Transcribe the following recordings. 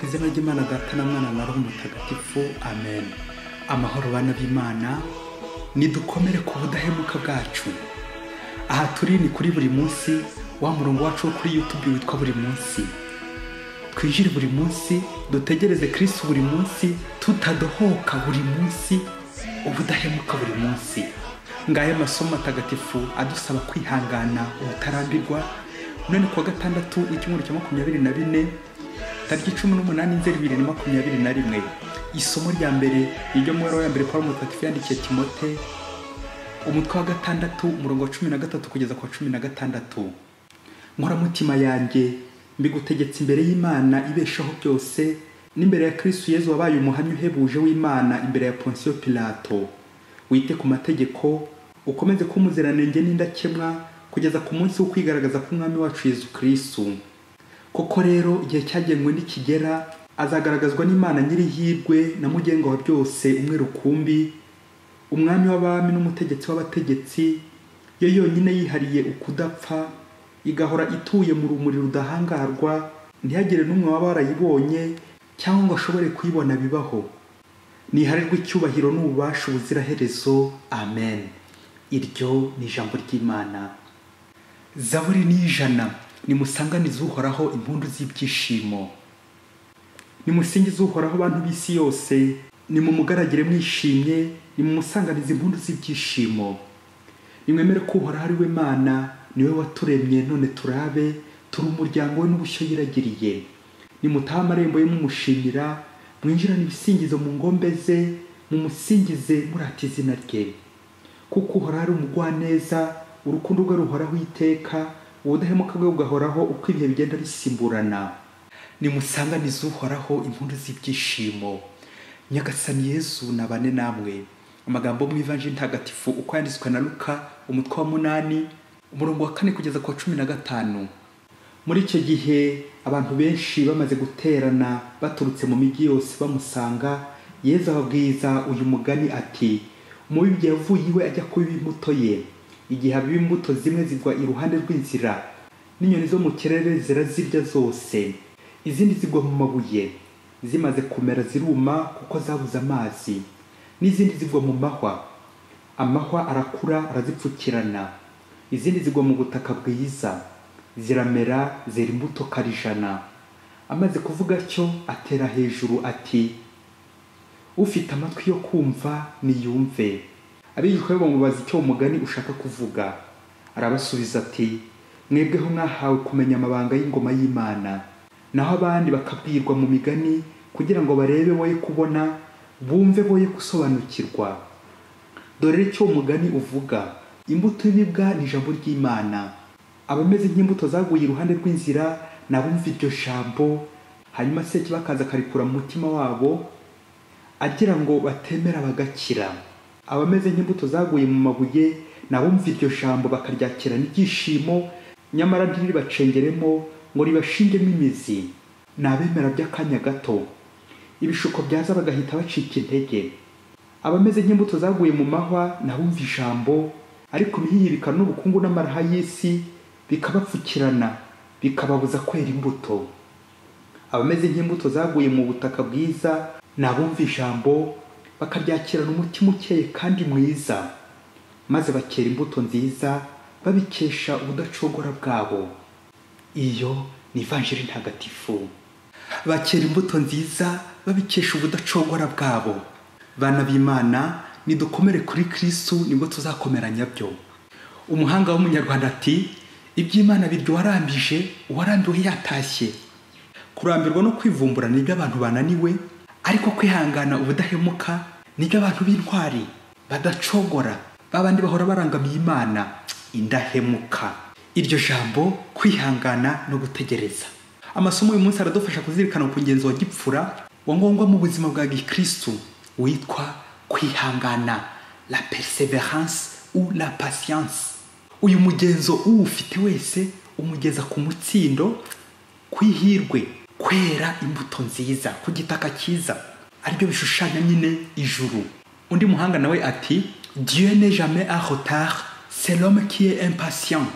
Ku izina ry'Imana Data na Mwana na Roho Mutagatifu, amen. Amahoro bana b'Imana, nidukomere ku budahemuka bwacu. Aha turi ni kuri buri munsi, wa murongo wacu wo kuri YouTube witwa buri munsi. Twinjire buri munsi, dutegereze Kristo buri munsi, tutadohoka buri munsi, ubudahemuka buri munsi. Ngaya masomo matagatifu adusaba kwihangana ubutarambirwa. None kuwa gatandatu w'icyumweru cya 24 tariki 18 Nzeri 2021, isomo rya mbere iryo mu ya mbere Paulo Mutagatifu yandikiye Timote, umutwe wa 6 umurongo wa 13 kugeza ku wa 16. Nkoramutima yanjye, mbigutegetse imbere y'Imana ibeshaho byose, n'imbere ya Kristo Yezu wabaye umuhamya uhebuje w'Imana imbere ya Ponsiyo Pilato. Wite ku mategeko, ukomeze kuba umuziranenge n'indakemwa kugeza ku munsi wo kwigaragaza k'Umwami wacu Yezu Kristo. Koko rero igihe cyagenwe nikigera, azagaragazwa n'Imana nyirihirwe na mugenga wa byose, umwe rukumbi, umwami w'abami n'umutegetsi w'abategetsi, yo yonyine yihariye ukudapfa, igahora ituye mu rumuri rudahangarwa, ntihagire n'umwe waba warayibonye cyangwa ngo ashobore kuyibona bibaho. Niharirwe icyubahiro n'ububasha ubuziraherezo. Amen. Iryo ni ijambo ry'Imana. Zaburi ni 100. Nimusanganize Uhoraho impundu z'ibyishimo. Nimusingize Uhoraho bantu b'isi yose, nimumugaragire mwishimye, nimumusanganize impundu z'ibyishimo. Nimwemere ko Uhoraho ari we Mana, niwe waturemye none turabe, turi umuryango we n'ubushyo yiragiriye. Nimutahe amarembo ye mumushimira, mwinjirane ibisingizo mu ngombe ze, mumusingize murata izina rye. Kuko Uhoraho ari umugwaneza, urukundo rwe ruhoraho iteka, ubudahemuka bwe bugahoraho uko ibihe bigenda bisimburana. Nimusanganize Uhoraho impundu z'ibyishimo. Nyagasani Yezu nabane namwe. Amagambo mu Ivanjiri Ntagatifu uko yanditswe na Luka, umutwe wa 8 umurongo wa 4 kugeza ku wa 15. Muri icyo gihe abantu benshi bamaze guterana baturutse mu migi yose bamusanga, Yezu ababwiza uyu mugani ati: umubibyi yavuye iwe ajya kubiba imbuto ye. Igihe abiba imbuto zimwe zigwa iruhande rw'inzira, n'inyoni zo mu kirere zirazirya zose. Izindi zigwa mu mabuye, zimaze kumera ziruma kuko zabuze amazi. N'izindi zigwa mu mahwa, amahwa arakura arazipfukirana. Izindi zigwa mu butaka bwiza, ziramera zera imbuto 100. Amaze kuvuga atyo atera hejuru ati: ufite amatwi yo kumva niyumve. Abigishwa be bamubaza icyo umugani ushaka kuvuga. Arabasubiza ati: mwebweho mwahawe kumenya amabanga y'ingoma y'Imana, naho abandi bakabwirwa mu migani kugira ngo barebe boye kubona, bumve boye gusobanukirwa. Dore icyo umugani uvuga: imbuto y'ibibwa ni ijambo ry'Imana. Abameze nk'imbuto zaguye iruhande rw'inzira nabumva iryo jambo, hanyuma Sekibi akaza akarikura mu mutima wabo agira ngo batemera bagakira. Abameze nk'imbuto zaguye mu mabuye nabumva iryo jambo bakaryakirana ibyishimo, nyamara ntiribacengeremo ngo ribashingemo imizi. Nabemera by'akanya gato, ibishuko byaza bagahita bacika intege. Abameze nk'imbuto zaguye mu mahwa nabumva ijambo, ariko imihihibikano n'ubukungu n'amaraha y'isi bikabapfukirana, bikababuza kwera imbuto. Abameze nk'imbuto zaguye mu butaka bwiza nabumva ijambo bakaryakirana umutima ukeye kandi mwiza, maze bakera imbuto nziza babikesha ubudacogora bwabo. Iyo ni Ivanjiri Ntagatifu. Bakera imbuto nziza babikesha ubudacogora bwabo. Bana b'Imana, nidukomere kuri Kristo nibwo tuzakomera nyabyo. Umuhanga w'umunyarwanda ati: iby'Imana biryo warambije, uwarambiwe yatashye. Kurambirwa no kwivumbura nibyo abantu bananiwe, ariko kwihangana ubudahemuka nibyo abantu b'intwari badacogora, babandi bahora barangamiye Imana, indahemuka. Iryo jambo kwihangana no gutegereza. Amasomo uyu munsi aradufasha kuzirikana ku ngenzo wa gipfura wa ngombwa mu buzima bwa gikristo witwa kwihangana, la persévérance ou la patience. Uyu mugenzo uwufite wese umugeza ku mutsindo, kwihirwe, kwera imbuto nziza ku gitaka cyiza, aribyo bishushanya nyine ijuru. Undi muhanga nawe ati: Dieu n'est jamais en retard, c'est l'homme qui est impatient.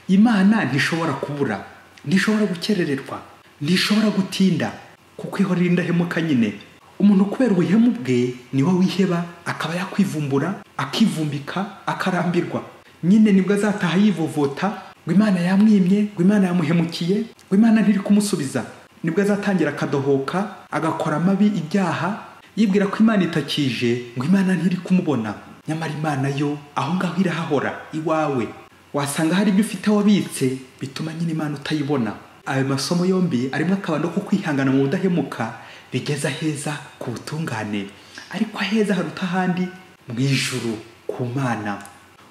Imana ntishobora kubura, ntishobora gukerererwa, ntishobora gutinda. Kuko ihora indahemuka nyine. Umuntu kubera ubuhemu bwe niwe wiheba, akaba yakwivumbura, akivumbika, akarambirwa. Nyine nibwo azataha yivovota ngo Imana yamwimye, ngo Imana yamuhemukiye, ngo Imana ntiri kumusubiza. Nibwo azatangira akadohoka, agakora amabi, ibyaha, yibwira ko Imana itakije, ngo Imana ntiri kumubona. Nyamara Imana yo aho ngaho irahahora iwawe. Wasanga hari ibyo ufite wabitse bituma nyine Imana utayibona. Ayo masomo yombi arimo akabando ko kwihangana mu budahemuka bigeza heza ku butungane, ariko aheza haruta ahandi mu ijuru ku Mana.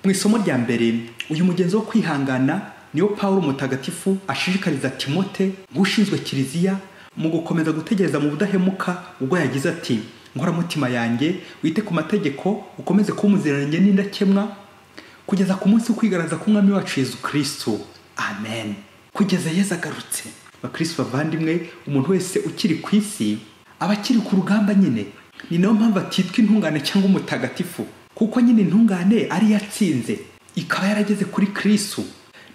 Mu isomo rya mbere, uyu mugenzo wo kwihangana niyo Pawulo mutagatifu ashishikariza Timote nk'ushinzwe kiliziya mu gukomeza gutegereza mu budahemuka, ubwo yagize ati: nkoramutima yanjye, wite ku mategeko, ukomeze kuba umuziranenge n'indakemwa kugeza ku munsi wo kwigaragaza k'Umwami wacu Yezu Kristo. Amen. Kugeza Yezu agarutse. Bakristo bavandimwe, umuntu wese ukiri ku isi aba akiri ku rugamba nyine. Ni nayo mpamvu atitwa intungane cyangwa umutagatifu, kuko nyine intungane ari yatsinze, ikaba yarageze kuri Kristo.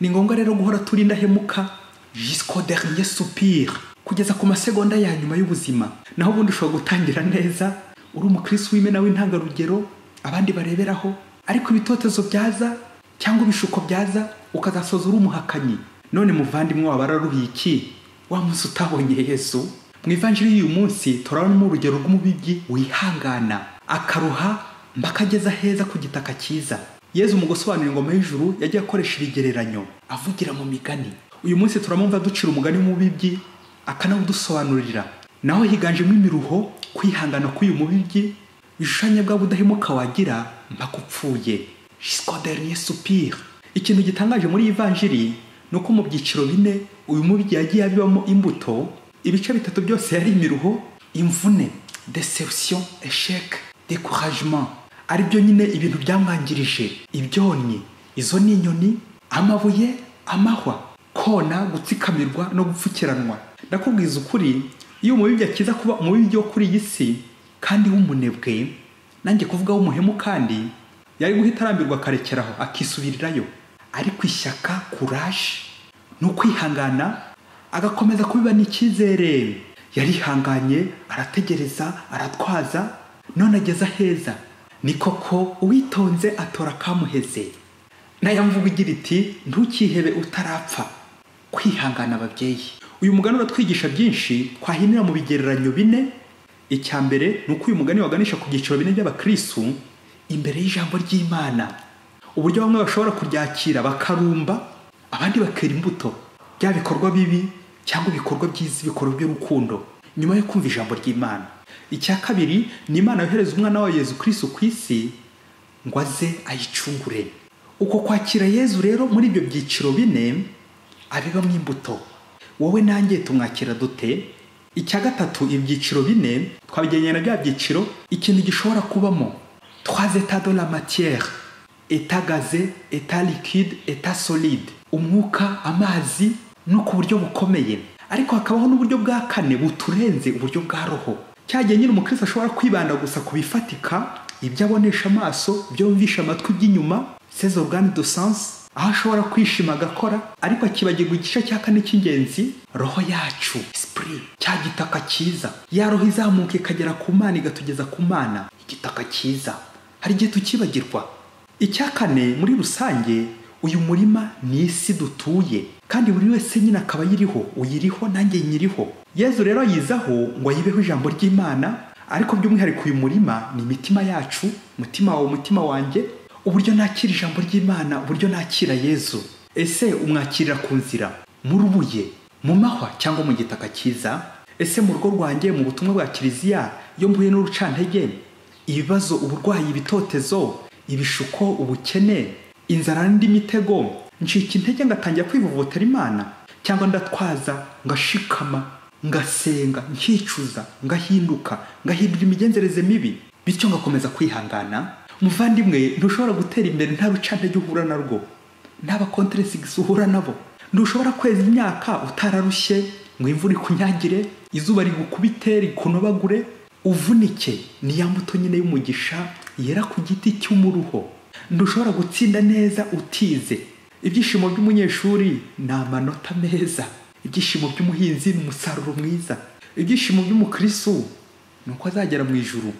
Ni ngombwa rero guhora turi indahemuka jusqu'au dernier soupir, kugeza ku masegonda ya nyuma y'ubuzima. Naho ubundi ushobora gutangira neza uri umukristo w'imena w'intangarugero abandi bareberaho, ariko ibitotezo byaza cyangwa ibishuko byaza ukazasoza uri umuhakanyi. None muvandimwe, waba wararuhiye iki wa munsi utabonye Yesu? Mu ivanjiri y'uyu munsi turabonamo urugero rw'umubibyi wihangana akaruha mpaka ageze heza ku gitaka cyiza. Yezu mu gusobanura ingoma y'ijuru yagiye akoresha ibigereranyo, avugira mu migani. Uyu munsi turamumva ducira umugani w'umubibyi akanawudusobanurira. Naho higanjemo imiruho, kwihangana k'uyu mubibyi bishushanya bwa budahemuka wagira mpaka upfuye, jusqu'au dernier soupir. Ikintu gitangaje muri iyi vanjiri ni uko mu byiciro bine uyu mubibyi yagiye abibamo imbuto, ibice bitatu byose yari imiruho, imvune, déception, échec, découragement, aribyo nyine ibintu byamwangirije, ibyonnyi, izo ni inyoni, amabuye, amahwa, kona, gutsikamirwa no gupfukiranwa. Ndakubwiza ukuri, iyo umubibyi akiza kuba umubibyi wo kuri iyi si kandi w'umunebwe, nanjye kuvuga w'umuhemu, kandi yari guhita arambirwa akarekeraho akisubirirayo. Ariko ishyaka, courage, ni ukwihangana agakomeza kubiba n'icyizere. Yarihanganye, arategereza, aratwaza, none ageze aheza. Ni koko uwitonze atora kamuheze. Naya mvugo igira iti: ntukihebe utarapfa. Kwihangana ababyeyi. Uyu mugani uratwigisha byinshi twahinira mu bigereranyo bine. Icya mbere ni uko uyu mugani waganisha ku byiciro bine by'abakristu imbere y'ijambo ry'Imana, uburyo bamwe bashobora kuryakira bakarumba, abandi bakera imbuto, bya bikorwa bibi cyangwa ibikorwa byiza, ibikorwa by'urukundo nyuma yo kumva ijambo ry'Imana. Icya kabiri ni Imana yohereza umwana wayo Yezu Kristo ku isi ngo aze ayicungure. Uko kwakira Yezu rero muri ibyo byiciro bine abibamo imbuto. Wowe nanjye tumwakira dute? Icya gatatu, ibyiciro bine twabigereranya na bya byiciro ikintu gishobora kubamo: trois états de la matière, état gazé, état liquide, état solide, umwuka, amazi, no ku buryo bukomeye. Ariko hakabaho n'uburyo bwa kane buturenze, uburyo bwa roho. Cyagiye nyine umukristo ashobora kwibanda gusa ku bifatika, ibyo abonesha amaso, ibyo yumvisha amatwi by'inyuma, ses organes de sens, aho ashobora kwishima agakora, ariko akibagirwa igice cya kane cy'ingenzi, roho yacu, esprit, cya gitaka cyiza, ya roho izamuka ikagera ku Mana igatugeza ku Mana, igitaka cyiza. Hari igihe tukibagirwa. Icya kane muri rusange, uyu murima ni isi dutuye, kandi buri wese nyine akaba ayiriho, uyiriho nanjye nyiriho. Yezu rero yizaho ngo ayibeho ijambo ry'Imana, ariko by'umwihariko uyu murima ni imitima yacu, umutima wawe, umutima wanjye, uburyo nakira ijambo ry'Imana, uburyo nakira Yezu. Ese umwakirira ku nzira, mu rubuye, mu mahwa cyangwa mu gitaka cyiza? Ese mu rugo rwanjye, mu butumwa bwa kiliziya, iyo mpuye n'urucantege, ibibazo, uburwayi, ibitotezo, ibishuko, ubukene, inzara n'indi mitego, ncika intege ngatangira kwivovotera Imana, cyangwa ndatwaza ngashikama, ngasenga, nkicuza, ngahinduka, ngahindura imigenzereze mibi, bityo ngakomeza kwihangana? Muvandimwe, ntushobora gutera imbere nta rucantege uhura narwo, nta bakonteresigisi uhura nabo. Ntushobora kweza imyaka utararushye ngo imvura ikunyagire, izuba rigukubite rikunobagure, uvunike. Ni ya mbuto nyine y'umugisha yera ku giti cy'umuruho. Ntushobora gutsinda neza utize. Ibyishimo by'umunyeshuri ni amanota meza, ibyishimo by'umuhinzi ni umusaruro mwiza. Ibyishimo by'umukristo ni uko azagera mu ijuru.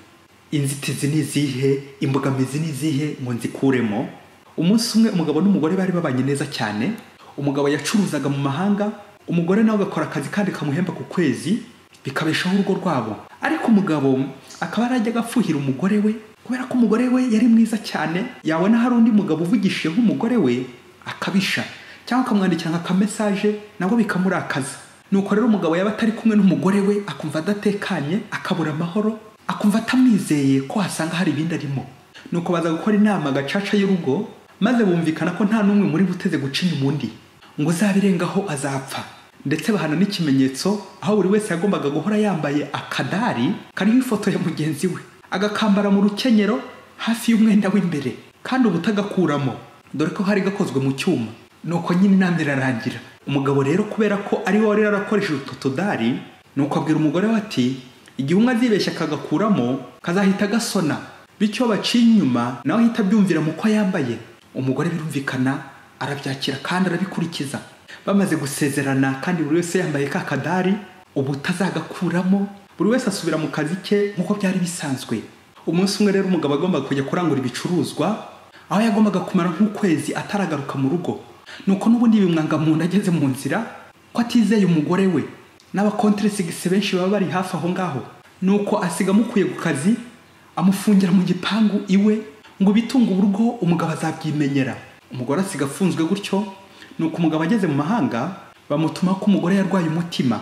Inzitizi ni izihe? Imbogamizi ni izihe ngo nzikuremo? Umunsi umwe umugabo n'umugore bari babanye neza cyane. Umugabo yacuruzaga mu mahanga, umugore nawe agakora akazi kandi kamuhemba ku kwezi, bikabeshaho urugo rwabo. Ariko umugabo akaba yarajyaga afuhira umugore we, kubera ko umugore we yari mwiza cyane. Yabona hari undi mugabo uvugishije nk'umugore we akabisha, cyangwa akamwandikira nka message, nabwo bikamurakaza. Nuko rero umugabo yaba atari kumwe n'umugore we akumva adatekanye, akabura amahoro, akumva atamwizeye ko hasanga hari ibindi arimo. Nuko baza gukora inama gacaca y'urugo, maze bumvikana ko nta n'umwe muri buteze guca inyuma undi, ngo uzabirengaho azapfa. Ndetse bahana n'ikimenyetso aho buri wese yagombaga guhora yambaye akadari kariho ifoto ya mugenzi we, agakambara mu rukenyero hafi y'umwenda w'imbere, kandi ubutagakuramo, dore ko hari gakozwe mu cyuma. Nuko nyine inama irarangira. Umugabo rero kubera ko ari we wari yarakoresheje utwo tudari, nuko abwira umugore we ati igihe umwe azibeshya akagakuramo kazahita gasona, bityo baciye inyuma nawe ahita abyumvira mu ko yambaye. Umugore birumvikana arabyakira kandi arabikurikiza. Bamaze gusezerana kandi buri wese yambaye ka kadari ubutazagakuramo, buri wese asubira mu kazi ke nk'uko byari bisanzwe. Umunsi umwe rero umugabo agombaga kujya kurangura ibicuruzwa, aho yagombaga kumara nk'ukwezi ataragaruka mu rugo. Nuko n'ubundi bimwanga mu nda ageze mu nzira ko atizeye umugore we n'abakontresigise benshi baba bari hafi aho ngaho. Nuko asiga amukuye ku kazi, amufungira mu gipangu iwe ngo bitunge urugo umugabo azabyimenyera. Umugore asiga afunzwe gutyo. Nuko umugabo ageze mu mahanga bamutuma ko umugore yarwaye umutima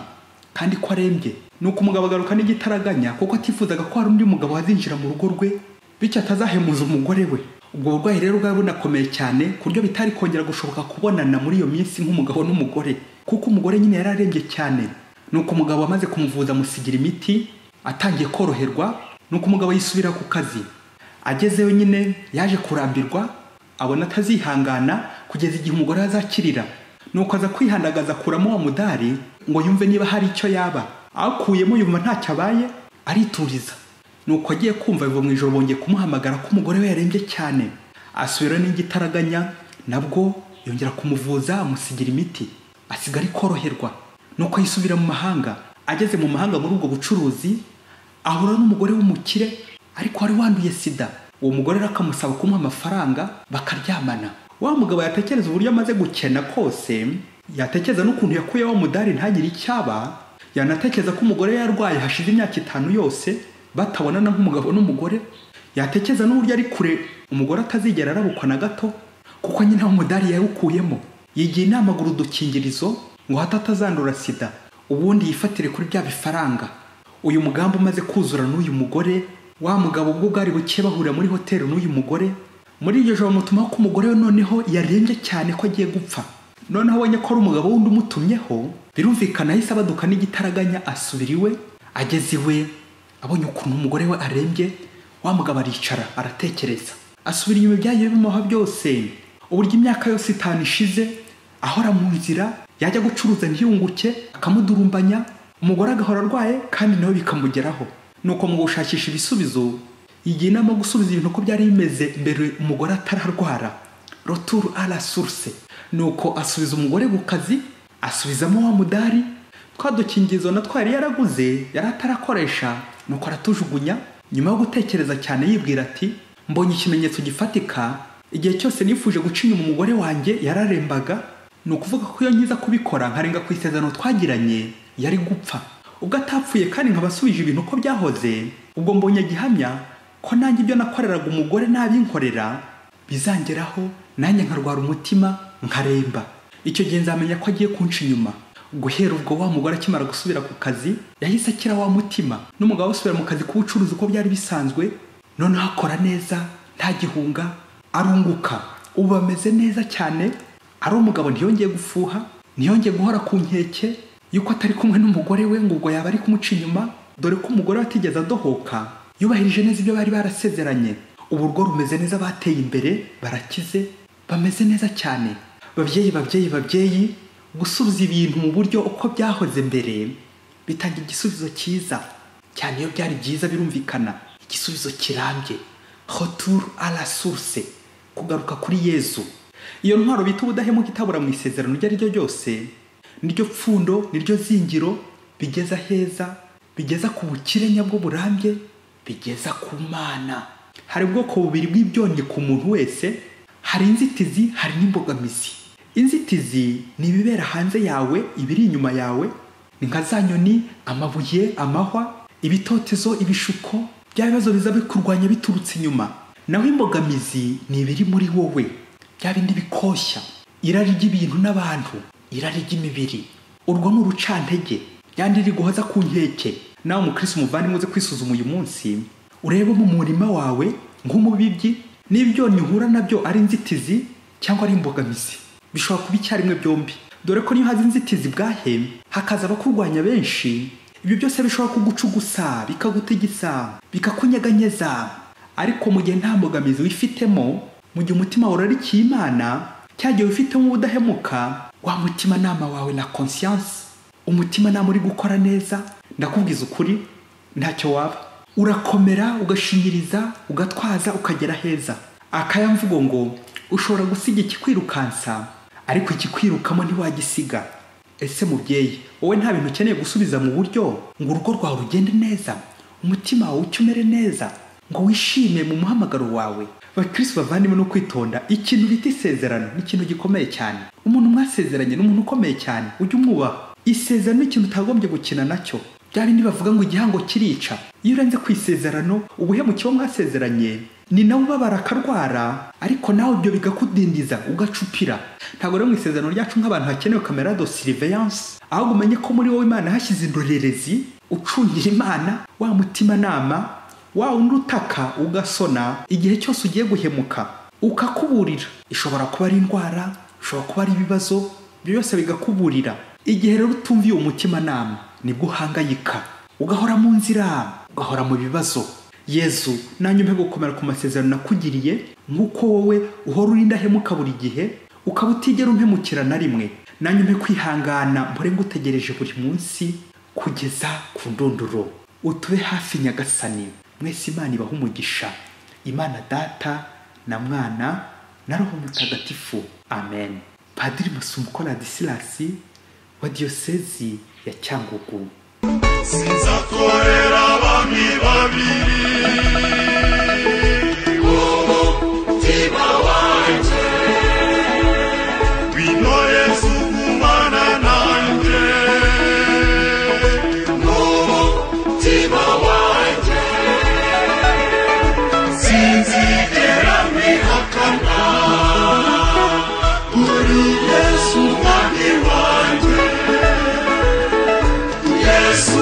kandi ko arembye. Nuko umugabo agaruka n'igitaraganya kuko atifuzaga ko hari undi mugabo wazinjira mu rugo rwe, bityo atazahemuza umugore we. Ubwo burwayi rero bwari bunakomeye cyane ku buryo bitari kongera gushoboka kubonana muri iyo minsi nk'umugabo n'umugore, kuko umugore nyine yari arembye cyane. Nuko umugabo amaze kumuvuza amusigira imiti, atangiye koroherwa. Nuko umugabo yisubira ku kazi. Agezeyo nyine yaje kurambirwa, abona atazihangana kugeza igihe umugore azakirira. Nuko aza kwihandagaza akuramo wa mudari ngo yumve niba hari icyo yaba. Akuyemo yumva ntacyo abaye, arituriza. Nuko agiye kumva biva mu ijoro bongeye kumuhamagara ko umugore we yarembye cyane. Asubira n'igitaraganya, nabwo yongera kumuvuza amusigira imiti, asiga ari koroherwa. Nuko yisubira mu mahanga. Ageze mu mahanga muri ubwo bucuruzi ahura n'umugore w'umukire ariko wari wanduye sida. Uwo mugore akamusaba kumuha amafaranga bakaryamana. Wa mugabo yatekereza uburyo amaze gukena kose, yatekereza n'ukuntu yakuye wa mudari ntagire icyaba, yanatekereza ko umugore yarwaye hashize imyaka 5 yose batabonana nk'umugabo n'umugore, yatekereza n'uburyo ari kure umugore atazigera arabukwa na gato kuko nyine wa mudari yawukuyemo. Yigiye inama gura udukingirizo ngo hato atazandura sida, ubundi yifatire kuri bya bifaranga. Uyu mugambi umaze kuzura n'uyu mugore, wa mugabo ubwo bwari buke bahurira muri hoteli n'uyu mugore. Muri iryo joro bamutuma ko umugore we noneho yarembye cyane ko agiye gupfa. Noneho abonye ko ari umugabo wundi umutumyeho, birumvikana ahise abaduka n'igitaraganya asubira iwe. Ageze iwe abonye ukuntu umugore we arembye, wa mugabo aricara aratekereza, asubira inyuma ibyagiye bimuha byose, uburyo imyaka yose 5 ishize ahora mu nzira, yajya gucuruza ntiyunguke, akamudurumbanya, umugore agahora arwaye kandi nawe bikamugeraho. Nuko mu gushakisha ibisubizo yigiye inama gusubiza ibintu uko byari bimeze mbere umugore atararwara, retour à la source. Nuko asubiza umugore ku kazi, asubizamo wa mudari, twa dukingirizo na twari yaraguze yari atarakoresha, nuko aratujugunya. Nyuma yo gutekereza cyane yibwira ati mbonye ikimenyetso gifatika, igihe cyose nifuje guca inyuma umugore wanjye yararembaga, ni ukuvuga ko iyo nkiza kubikora nkarenga ku isezerano twagiranye yari gupfa. Ubwo atapfuye kandi nkabasubije ibintu uko byahoze, ubwo mbonye gihamya ko nanjye ibyo nakoreraga umugore nabinkorera bizangeraho, nanjye nkarwara umutima nkaremba. Icyo gihe nzamenya ko agiye kunca inyuma. Guhera ubwo wa mugore akimara gusubira ku kazi yahise akira wa mutima, n'umugabo asubira mu kazi k'ubucuruzi uko byari bisanzwe. Noneho akora neza nta gihunga, arunguka, ubu ameze neza cyane. Ari umugabo ntiyongeye gufuha, ntiyongeye guhora ku nkeke yuko atari kumwe n'umugore we ngo ubwo yaba ari kumuca inyuma, dore ko umugore atigeze adohoka, yubahirije neza ibyo bari barasezeranye. Ubu urwo rumeze neza, bateye imbere, barakize, bameze neza cyane. Babyeyi, babyeyi, babyeyi, gusubiza ibintu mu buryo uko byahoze mbere bitanga igisubizo cyiza cyane. Iyo byari byiza birumvikana, igisubizo kirambye, retour à la source, kugaruka kuri Yezu. Iyo ntwaro bita ubudahemuka itabura mu isezerano iryo ari ryo ryose, niryo pfundo, niryo zingiro bigeza heza, bigeza ku bukire nyabwo burambye, bigeza ku Mana. Hari ubwoko bubiri bw'ibyonnyi ku muntu wese, hari inzitizi, hari n'imbogamizi. Inzitizi ni ibibera hanze yawe, ibiri inyuma yawe, ni nka za nyoni, amabuye, amahwa, ibitotezo, ibishuko, bya bibazo biza bikurwanya biturutse inyuma. Naho imbogamizi ni ibiri muri wowe, bya bindi bikoshya, irari ry'ibintu n'abantu, irari ry'imibiri. Urwo ni urucantege, byandi riguhoza ku nkeke. Nawe umukristo umuvandimwe uze kwisuzuma uyu munsi, urebe mu murima wawe nk'umubibyi n'ibyonnyi uhura nabyo ari inzitizi cyangwa ari imbogamizi. Bishobora kuba icyarimwe byombi, dore ko niyo haza inzitizi bwahe hakaza abakurwanya benshi, ibyo byose bishobora kugucugusa, bikagutigisa, bikakunyeganyeza. Ariko mu gihe nta mbogamizi wifitemo, mu gihe umutima wawe urarikiye Imana, cya gihe wifitemo ubudahemuka, wa mutimanama wawe la conscience, umutimanama uri gukora neza, ndakubwiza ukuri ntacyo waba. Urakomera, ugashinyiriza, ugatwaza, ukagera heza. Akaya mvugo ngo ushobora gusiga ikikwirukansa, ariko ikikwirukamo ntiwagisiga. Ese mubyeyi, wowe nta bintu ukeneye gusubiza mu buryo ngo urugo rwawe rugende neza, umutima wawe ucye umere neza, ngo wishime mu muhamagaro wawe? Bakristo bavandimwe, no kwitonda, ikintu bita isezerano ni ikintu gikomeye cyane. Umuntu mwasezeranye ni umuntu ukomeye cyane, ujye umwubaha. Isezerano ni ikintu utagombye gukina nacyo. Bya bindi bavuga ngo igihango kirica. Iyo urenze ku isezerano, ubuhemukiye mwasezeranye, ni nawe ubabara akarwara, ariko nawe ibyo bigakudindiza ugacupira. Ntabwo rero mu isezerano ryacu nk'abantu hakenewe kamera de surveillance, ahubwo umenye ko muri wowe Imana hashyize indorerezi, ucungira Imana, wa mutimanama, wa wundi utaka ugasona igihe cyose ugiye guhemuka, ukakuburira. Ishobora kuba ari indwara, ishobora kuba ari ibibazo, ibyo byose bigakuburira. Igihe rero utumviye umutimanama, nibwo uhangayika, ugahora mu nzira, ugahora mu bibazo. Yezu, nanjye umpe gukomera ku masezerano nakugiriye, nk'uko wowe uhora uri indahemuka buri gihe, ukaba utigera umpemukira na rimwe. Nanjye umpe kwihangana, mpore ngutegereje buri munsi kugeza ku ndunduro. Utube hafi Nyagasani. Mwese Imana ibahe umugisha. Imana Data na Mwana na Roho Mutagatifu. Amen. Padiri Masumbuko Ladislas wa Diyosezi ya Cyangugu. Sinzakorera abami babiri, umutima wanjye ngwino Yesu gumana nanjye, umutima wanjye sinzigera mbihakana, uri Yesu mwami wanjye, Yesu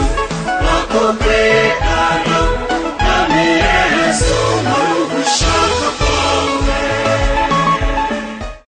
nakukwiriye.